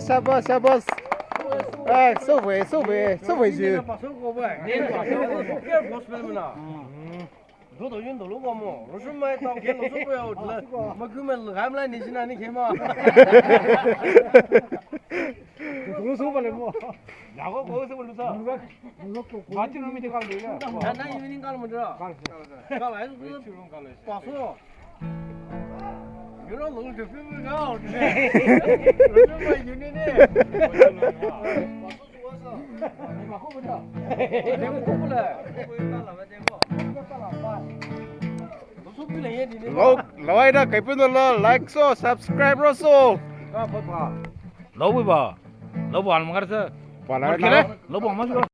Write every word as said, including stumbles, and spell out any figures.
Shabash, shabash. Eh, so we, so we, so we ju. Pastor ko ba. Pastor ko ba. Gospel mana. Dodo yun dolo ko mo. Rosu mai tao ke lo so ko ya utla. Ma ku me lo gam la ni jina ni ke ma. Rosu ba le mo. Ya ko ko so lo sa. Ba ti no mi de ka lo ya. Na na evening ka lo mo de. Ka lo. Ka lo. Pastor. Lo, lo ai da kai pun lo like so subscribe ro so. Lo bu ba. Lo bu an ma kar sa. Lo bu an ma sa.